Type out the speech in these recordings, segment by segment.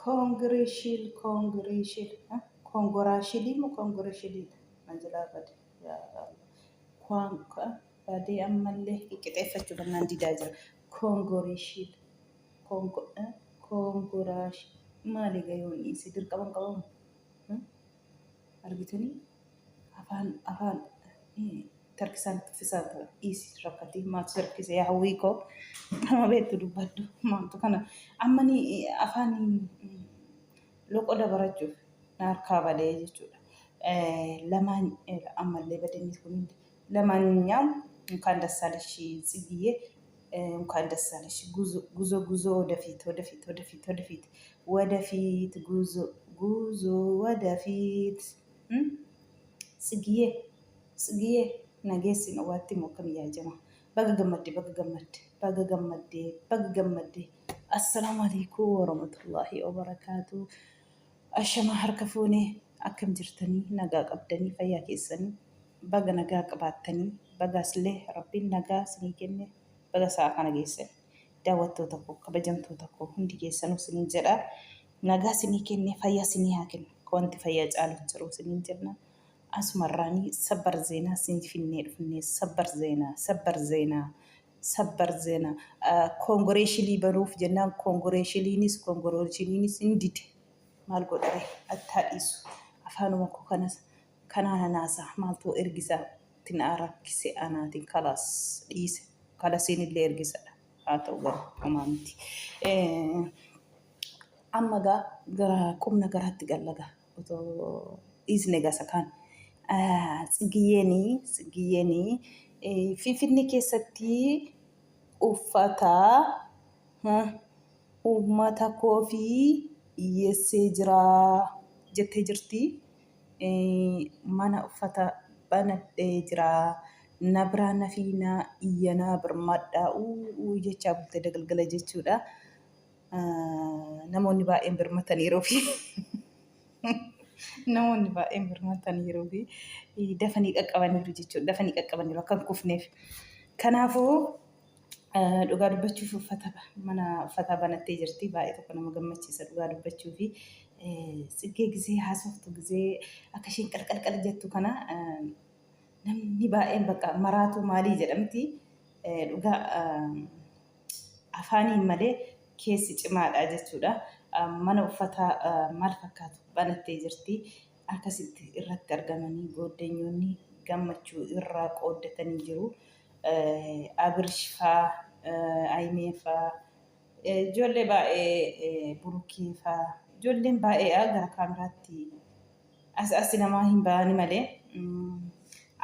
Koongireeshiil koongireeshiil koongoraashilii moo koongireeshiliidha? Na jalaa bade. Yaa Allah. Kwaanka badee ammallee qiqqixeeffachuu bannaan didaa jira. Koongoreeshiil koongoraash maali gayoon dhiise dirqama hin qabamu. Argitanii afaan afaan tarkisaan tuffisaa dhiisi rakkatii maaltu si rakkise yaa hawwii koo kanuma beektu dubbadhu maaltu kana amma ni afaan loqoda barachuuf na harkaa badee jechuudha. Lamaan ammallee badanii kun ለማንኛውም እንኳን ደስ አለሽ ጽግዬ፣ እንኳን ደስ አለሽ። ጉዞ ጉዞ ወደፊት ወደፊት ወደፊት ወደፊት ወደፊት ጉዞ ጉዞ ወደፊት ጽግዬ ጽግዬ nageessin waatti mokkam yaa jama baga gammadde baga gammadde baga gammadde baga gammadde. Assalaamu alaikum warahmatullaahi wabarakaatu. Ashamaa harka fuune akkam jirtanii nagaa qabdanii fayyaa keessanii baga nagaa qabaattanii bagasillee rabbiin nagaa isinii kenne baga sa'a kana geessan daawwattoota koo kabajamtoota koo hundi keessanuu isiniin jedha nagaa isinii kenne fayyaa isinii haa kennu wanti fayyaa caalu hin jiru isiniin jenna asumarraanii sabbar zeenaa isin finnee dhufnee sabbar zeenaa sabbar zeenaa sabbar zeenaa koongoreeshinii banuuf jennaan koongoreeshiniinis koongoreeshiniinis hin dide maal godhare attaa dhiisu afaanuma koo kanas kanaa nanaasaa maaltu ergisaa itti na rakkise anaatiin kalaas dhiise kalasiin illee ergisadha haa ta'u garuu homaa miti. Amma gaa gara qubna garaatti galla gaa otoo dhiisne gasa kaan. Tsigiyeenii Tsigiyeenii Finfinnee keessatti uffata uummata koofi dhiyyeessee jira jettee jirti. Mana uffata banadhee jira. Na biraa nafiinaa iyyanaa birmadhaa uu jechaa bulte dagalgala jechuudha. Namoonni baay'een birmataniiru fi namoonni baay'een birmataniiru fi dafanii qaqqabaniiru jechuudha. Dafanii qaqqabaniiru akka hin kufneef. Kanaafuu dhugaa dubbachuuf uffata mana uffataa banattee jirti. Baay'ee tokko nama gammachiisa dhugaa dubbachuufi. Tsiggee gisee haasoftu gisee akka isheen qalqalqal jettu kana namni baay'een bakka maraatuu maalii jedhamti. Dhugaa afaaniin malee keessi cimaadha jechuudha. Mana uffataa maal fakkaatu banattee jirti. Akkasitti irratti argamanii gooddanyoonni gammachuu irraa qooddatanii jiru. Abirsh faa, Ayimee faa, ijoollee baay'ee Burukee faa, ijoolleen baay'ee gara kaameraatti as asi namaa hin ba'ani malee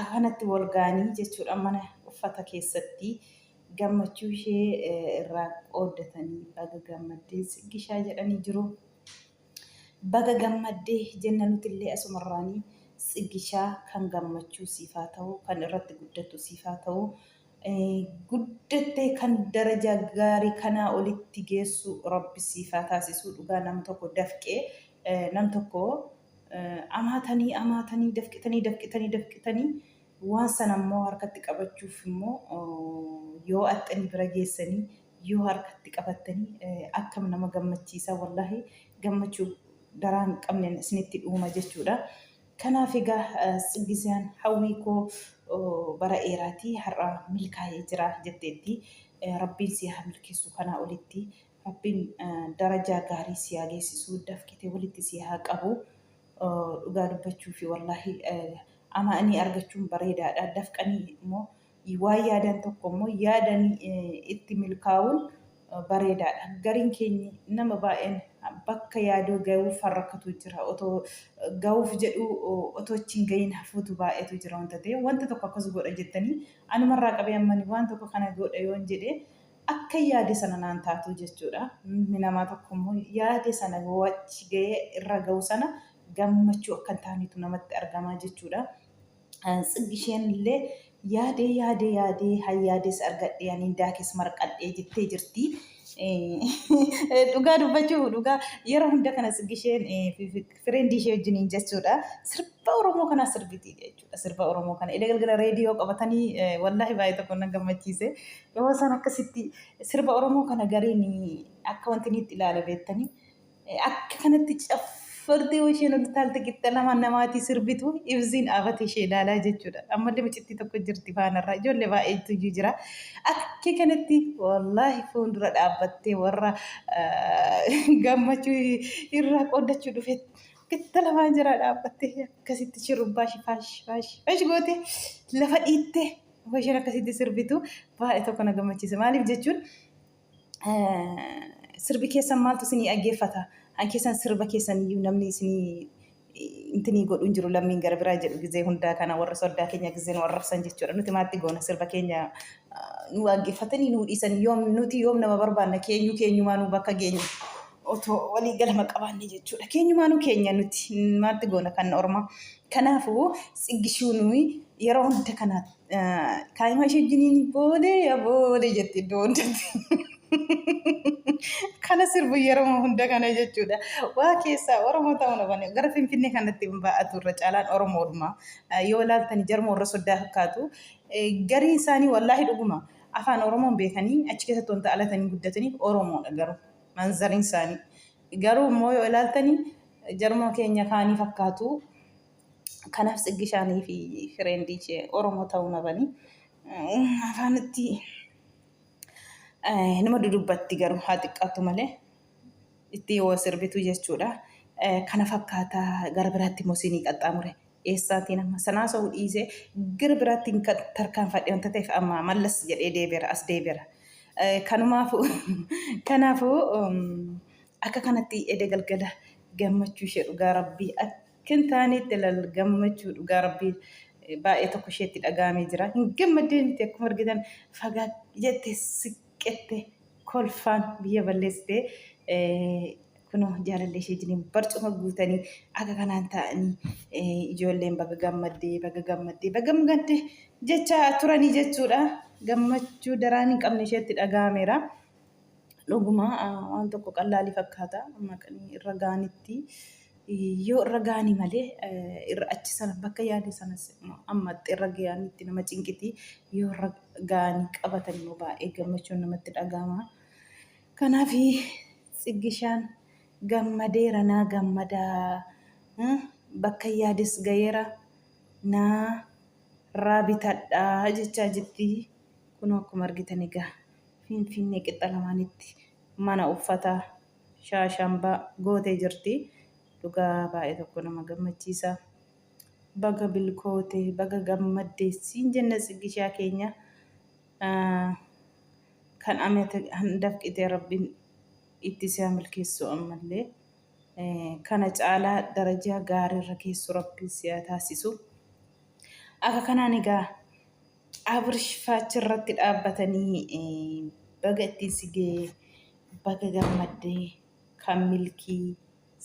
akkanatti wal ga'anii jechuudha mana uffata keessatti gammachuu ishee irraa qooddatanii baga gammaddee Tsiggishaa jedhanii jiru. Baga gammadde jenna nutillee asumarraanii Tsigishaa kan gammachuu siif haa ta'u kan irratti guddattu siif haa ta'u guddattee kan darajaa gaarii kanaa olitti geessu rabbi siif haa taasisu dhugaa nam tokko dafqee nam tokko amaatanii amaatanii dafqitanii dafqitanii dafqitanii waan sana immoo harkatti qabachuuf immoo yoo axxanii bira geessanii yoo harkatti qabattanii akkam nama gammachiisa wallaahi gammachuu daraa hin qabne isinitti dhuuma jechuudha. Kanaaf egaa Tsiggisaan hawwii koo bara dheeraatii har'a milkaa'ee jira jetteetti. Rabbiin si haa milkeessu kanaa olitti. Rabbiin darajaa gaarii si haa geessisu dafqitee walitti si haa qabu. Dhugaa dubbachuufi wallaahi amaanii argachuun bareedaadha. Dafqanii immoo waan yaadan tokko immoo yaadanii itti milkaa'uun bareedaadha. Gariin keenya nama baay'een bakka yaadoo gahuuf rakkatu jira. Otoo gahuuf jedhu otoo achi hin gahiin hafuutu baay'eetu jira wanta ta'eef wanta tokko akkas godha jettanii anumarraa qabee ammani waan tokko kana godha yoon jedhe akka yaade sana naan taatu jechuudha. Ilmi namaa tokko immoo yaade sana yoo achi gahee irra gahu sana gammachuu akka hin taanetu namatti argama jechuudha. Tsiggisheen illee yaadee yaadee yaadee hayyaadees argadhee aniin daakes marqadhee jettee jirti. Dhugaa dubbachuuf dhugaa yeroo hunda kana Tsiggisheen fireendii ishee wajjiniin jechuudha. Sirba Oromoo kanaa sirbiti jechuudha. Sirba Oromoo kana edda galgala reediyoo qabatanii wallaahi baay'ee tokko na gammachiise. Yeroo isaan akkasitti sirba Oromoo kana gariin akka wanti inni itti ilaala beektanii. Akka kanatti caffartee yoo isheen ol taalte qixxa lama namaatii sirbitu ibsiin dhaabate ishee ilaalaa jechuudha. Ammallee mucittii tokko jirti faanarra ijoollee baay'eetu iyyuu jira. Akka kanatti wallaahi fuuldura dhaabbattee warra gammachuu irraa qooddachuu dhufe qixxa lamaan jira dhaabbattee akkasitti shurrubbaa ishee faash faash faash goote lafa dhiitte isheen akkasitti sirbitu baay'ee tokko na gammachiisa. Maaliif jechuun Sirbi keessan maaltu isinii dhaggeeffata? An keessan sirba keessan iyyuu namni isinii intinii godhu hin jiru lammiin gara biraa jedhu gizee hundaa kana warra soddaa keenya gizee nu arrabsan jechuudha. Nuti maatti goona sirba keenya nu dhaggeeffatanii nu dhiisan yoom nuti yoom nama barbaanna keenyu keenyumaa nu bakka geenya otoo walii galma qabaanne jechuudha. Keenyumaa nu keenya nuti maatti goona kan ormaa. Kanaafuu tsigishuu nuyi yeroo hunda kana Kaa'ima ishee wajjiniin boolee yaa boolee jetti iddoo hundatti. Kana sirbu yeroo hunda kana jechuudha. Waa keessaa Oromoo ta'uun hafan gara Finfinnee kanatti hin baa'atu irra caalaan Oromoodhuma. Yoo ilaaltan jarma warra soddaa fakkaatu. Gariin isaanii wallaahi dhuguma afaan Oromoon beekanii achi keessatti wanta alatanii guddatanii Oromoodha garuu manzariin isaanii. Garuu immoo yoo ilaaltanii jarmoo keenya kaanii fakkaatu. Kanaaf Tsiggishaanii fi fireendii ishee Oromoo ta'uu nabanii afaanitti nama dudubbatti garuu haa xiqqaattu malee itti yoo sirbitu jechuudha. Kana fakkaata gara biraatti immoo siinii qaxxaamure. Eessaatiin amma sanaa sa'uu dhiisee gara biraatti tarkaanfadhe wanta ta'eef amma mallas jedhee deebi'eera as deebi'eera. Kanumaafuu kanaafuu akka kanatti eda galgala gammachuu ishee dhugaa rabbii akka hin taanetti lal gammachuu dhugaa rabbii baay'ee tokko isheetti dhaga'amee jira. Hin gammaddee miti akkuma argitan fagaa jette siqqette kolfaan biyya balleessite kunoo jaalallee ishee jiniin barcuma guutanii akka kanaan ta'anii ijoolleen baga gammaddee baga gammaddee baga gammaddee jecha turanii jechuudha. Gammachuu daraan hin qabne isheetti dhaga'ameera. Dhuguma waan tokko qallaalii fakkaata maqanii irra ga'anitti yoo irra ga'anii malee irra achi sana bakka yaade sanas ammatti irra ga'anitti nama cinqiti yoo irra ga'anii qabatan immoo baay'ee gammachuun namatti dhaga'ama. Kanaaf Tsiggishaan gammadeera naa gammadaa bakka yaades ga'eera naa raa bitadhaa jechaa jirti. Kunoo akkuma argitan egaa Finfinnee qixxa lamaanitti mana uffataa Shaashambaa gootee jirti. Dhugaa baay'ee tokko nama gammachiisa. Baga bilkoote, baga gammadde siin jenna Tsigishaa keenya. Kan amate dafqite Rabbiin itti si haa milkeessu ammallee. Kana caalaa darajaa gaariirra geessu Rabbiin si haa taasisu. Akka kanaan egaa Abrish faacha irratti dhaabbatanii baga ittiin si ga'e baga gammadde kan milkii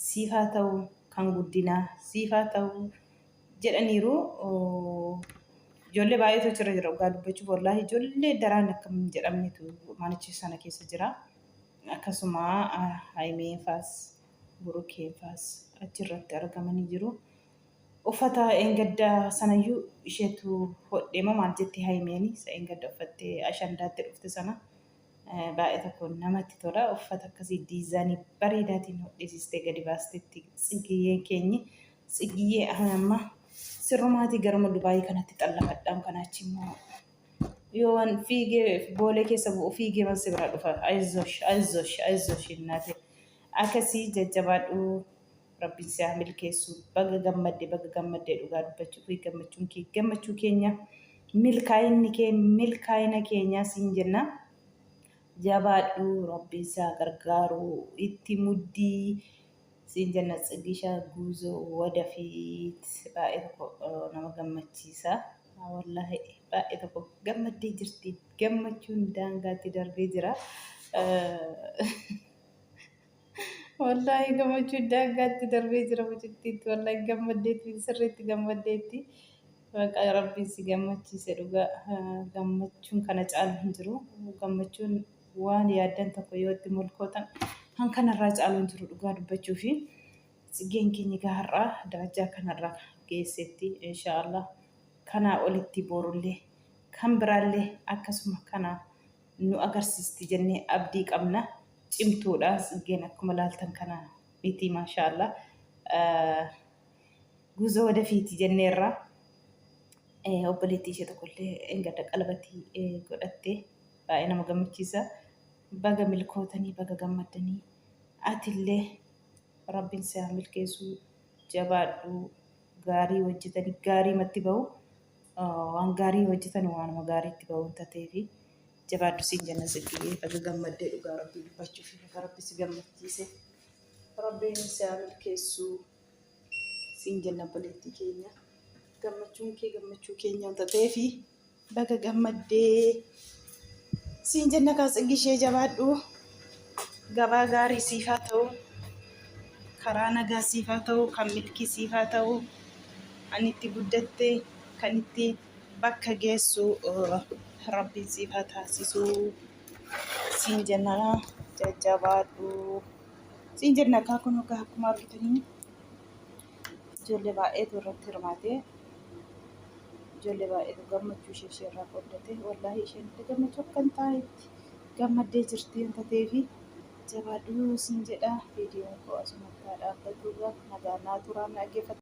siif haa ta'u kan guddinaa siif haa ta'u jedhaniiru. Ijoollee baay'eetu achirra jira dhugaa dubbachuuf wallaahi ijoollee daraan akkam hin jedhamnetu manicha sana keessa jira. Akkasuma Hayimeen faas Burukeen faas achirratti argamanii jiru. Uffata eengadda sanayyuu isheetu hodhe moo maal jetti Hayimeeni isa eengadda uffattee ashandaatti dhufte sana baay'ee tokko namatti tola. Uffata akkasii diizaanii bareedaatiin hodhisiistee gadi baastetti Tsigiyyeen keenyi. Tsigiyyee amma sirrumaatii garuma Dubaayii kanatti xallafadhaan kanaachi immoo yoo waan fiigee boolee keessa bu'u fiigee man si bira dhufa. Ayizoosh ayizoosh ayizoosh innaate akkasii jajjabaadhu. Rabbiin si haa milkeessu. Baga gammadde baga gammadde dhugaa dubbachuuf gammachuun kee gammachuu keenya milkaa'inni kee milkaa'ina keenyaa siin jenna. Jabaadhu Rabbiin si haa gargaaru itti muddii siin jenna Tsigisha Guuzoo wadafiit baay'ee tokko nama gammachiisa. Wallaahi baay'ee tokko gammaddee jirti gammachuun daangaatti darbee jira. Wallaahi gammachuun daangaatti darbee jira mucittiitti. Wallaahi gammaddeetti sirriitti gammaddeetti. Waaqa rabbiin si gammachiise dhugaa gammachuun kana caalu hin jiru. Gammachuun waan yaaddan tokko yoo itti milkootan kan kanarraa caalu hin jiru dhugaa dubbachuu fi tsigeen keenya egaa har'aa darajaa kanarraa geessetti inshaallah kanaa olitti borullee kan biraallee akkasuma kana nu agarsiisti jennee abdii qabna. Cimtuudha Tsiggeen akkuma laaltan kana Miti maashaallah. Guzoo wadafiiti jenneerra. Obboleettii ishee tokkollee engadda qalabatii godhatte, baay'ee nama gammachiisa. Baga milkootanii, baga gammaddanii, atillee rabbiin si haa milkeessu, jabaadhu, gaarii hojjetanii gaarii matti bahu, waan gaarii hojjetan waanuma gaariitti bahu hin tateefi jabaadhu siin jenna. Siggiyee, baga gammaddee, dhugaa rabbii dubbachuuf baga rabbi si gammachiise, rabbiin si haa milkeessu siin jenna obboleettii keenya. Gammachuun kee gammachuu keenya wanta ta'eefi baga gammaddee siin jenna. Kaa Tsiggishee, jabaadhu, gabaa gaarii siif haa ta'u, karaa nagaa siif haa ta'u, kan milkii siif haa ta'u, kan itti guddatte kan itti bakka geessu rabbiin siif haa taasisu siin jenna, jajjabaadhu siin jenna. Kaa kun akkuma argitanii ijoollee baay'eetu irratti hirmaate. Ijoollee baay'eetu gammachuu ishee ishee irraa qooddate. Wallaahi isheen illee gammachuu akka hin taanetti gammaddee jirti wanta ta'eefi jabaadhu siin jedha. Viidiyoon koo asumatti haa dhaabbatu. Nagaa naa turaa, na dhaggeeffatu.